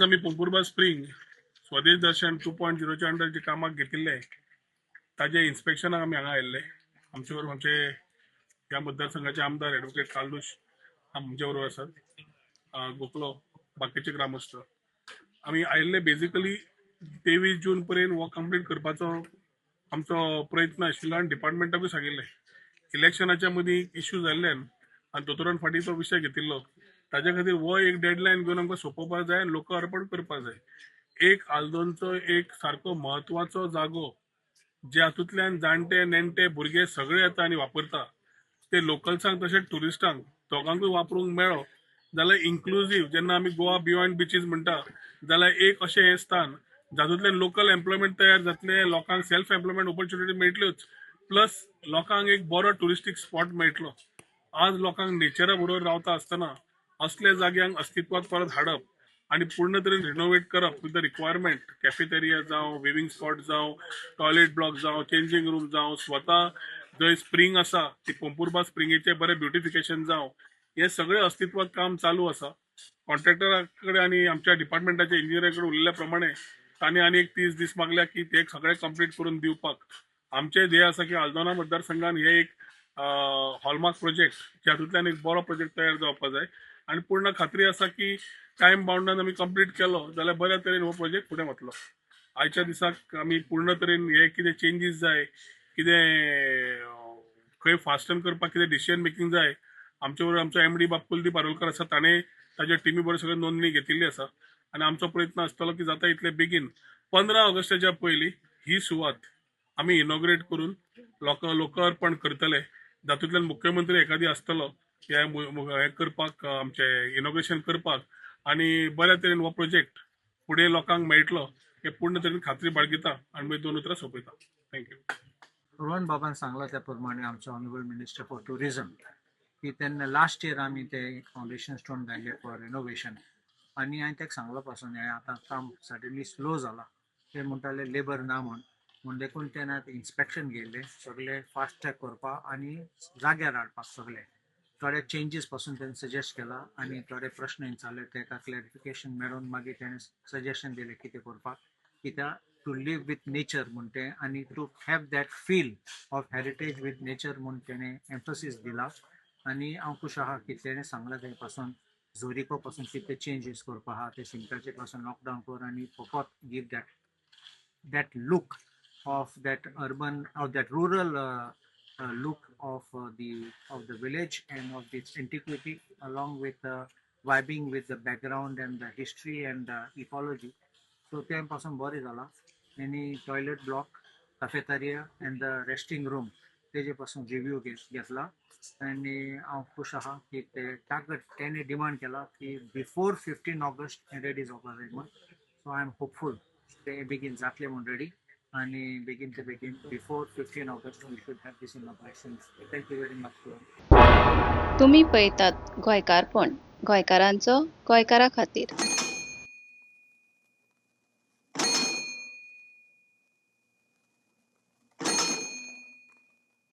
आमी पोंपुर्बा स्प्रींग स्वदेश दर्शन 2.0च्या अंडर जे कामाक घेतिल्ले ताजे इन्स्पेक्शनाक आमी हांगा आयिल्ले. आमचे बरोबर आमचे ह्या मतदारसंघाचे आमदार एडवोकेट कार्लुश आमचे बरोबर आसात, गोखलो, बाकीचे ग्रामस्थ. आमी आयिल्ले बेजिकली 23 जून पर्यंत हो कंप्लीट करपाचो आमचो प्रयत्न आशिल्लो आनी डिपार्टमेंटाकूय सांगिल्लें. इलेक्शनाच्या मदीं इश्यू जाल्ल्यान आनी दोतोरान फाटीं तो विशय घेतिल्लो, ताज्या खातीर हो एक डेडलायन घेवन आमकां सोंपोवपाक जाय आनी लोकार्पण करपाक जाय. एक आल्दोनचो एक सारको म्हत्वाचो जागो, जे हातूंतल्यान जाणटे नेणटे भुरगे सगळे येता आनी वापरता, ते लोकल्सांक तशेंच ट्युरिस्टांक दोगांकूय वापरूंक मेळ्ळो जाल्यार इन्क्लुजीव, जेन्ना आमी गोवा बियॉन्ड बिचीस म्हणटा जाल्यार एक अशें हें स्थान जातूंतल्यान लोकल एम्प्लॉयमेंट तयार जातलें, लोकांक सेल्फ एम्प्लॉयमेंट ऑपॉर्च्युनिटी मेळटल्योच, प्लस लोकांक एक बरो ट्युरिस्टीक स्पॉट मेळटलो. आज लोकांक नेचरा बरोबर रावता आसतना असल्या जाग्यांक अस्तित्वात परत हाडप आनी पूर्ण तरेन रिनोवेट करप विथ the requirement, cafeteria जावं, विविंग स्पॉट जावं, टॉयलेट ब्लॉक जावं, चेंजींग रूम जावं, स्वता जंय स्प्रींग आसा ती पोंपुर्बा स्प्रिंगेचें बरें ब्युटिफिकेशन जावं, हें सगळें अस्तित्वात काम चालू आसा. कॉन्ट्रॅक्टरा कडेन आनी आमच्या डिपार्टमेंटाच्या इंजिनियरा कडेन उलयल्ल्या प्रमाणे तांणी आनी एक 30 दीस मागल्या की ते सगळें कंप्लीट करून दिवपाक. आमचें ध्येय आसा की आल्दोना मतदारसंघान हे एक हॉलमार्क प्रोजेक्ट, हातूंतल्यान एक बरो प्रोजेक्ट तयार जावपाक जाय आनी पूर्ण खात्री आसा की टायम बाउंडान आमी कंप्लीट केलो जाल्यार बऱ्या तरेन हो प्रोजेक्ट फुडें वतलो. आयच्या दिसाक आमी पूर्ण तरेन हे कितें चेंजीस जाय, कितें खंय फास्टन करपाक कितें डिसिजन मेकिंग जाय, आमचे बरोबर आमचो एमडी बाब कुलदीप आरोलकर आसा, ताणें ताच्या टिमी बरोबर सगळें नोंदणी घेतिल्ली आसा आनी आमचो प्रयत्न आसतलो की जाता इतले बेगीन 15 ऑगस्टाच्या पयलीं ही सुवात आमी इनॉग्रेट करून लोकार्पण करतले. जातूंतल्यान मुख्यमंत्री एखादी आसतलो हे हें करपाक, आमचें इनॉग्रेशन करपाक आनी बऱ्या तरेन हो प्रोजेक्ट फुडें लोकांक मेळटलो हे पूर्ण तरेन खात्री बाळगिता आनी मागीर दोन उतरां सोंपयता. Thank you. Rohan बाबान सांगला त्या प्रमाणे आमचो ऑनरेबल मिनिस्टर फॉर टुरिझम की तेन्ना लास्ट इयर आमी ते फावंडेशन स्टोन घातले फॉर रिनोवेशन आनी हांवें ताका सांगलो पासून हें आतां काम सडनली स्लो जाला. ते म्हणटाले लेबर ना म्हूण, म्हूण देखून तेन्ना इन्स्पेक्शन घेयल्लें सगळे फास्ट ट्रॅक करपाक आनी जाग्यार हाडपाक. सगळे थोडे चेंजीस पासून तेणें सजेस्ट केला आनी थोडे प्रश्न विचारले, ताका क्लॅरिफिकेशन मेळून मागीर तेणें सजेशन दिलें कितें करपाक, कित्याक टू लिव विथ नेचर म्हूण तें आनी to have that feel of heritage with nature म्हूण तेणें एम्फसीस दिला. आनी हांव खूश आहा की तेणें सांगलां तें पासून झोरिको पासून कितें चेंजीस करपा आहा ते सिमटाचे पासून लॉकडावन कर आनी फकत give that look of that urban of that rural look of the village and of its antiquity, along with vibing with the background and the history and the ecology. So तें पासून बरें जाला आनी toilet block, cafeteria and the resting room तेजे पासून review घेतला आनी हांव खूश आहा की ते टार्गेट तेणे डिमांड केला की बिफोर 15 ऑगस्ट हें रेडी जावपाक जाय म्हूण. सो I am hopeful ते बेगीन जातले म्हूण रेडी आनी बेगीन ते बेगीन before 15 August we should have this in operation. Thank you very much. तुमी पळयतात गोंयकारपण, गोंयकारांचो गोंयकारा खातीर.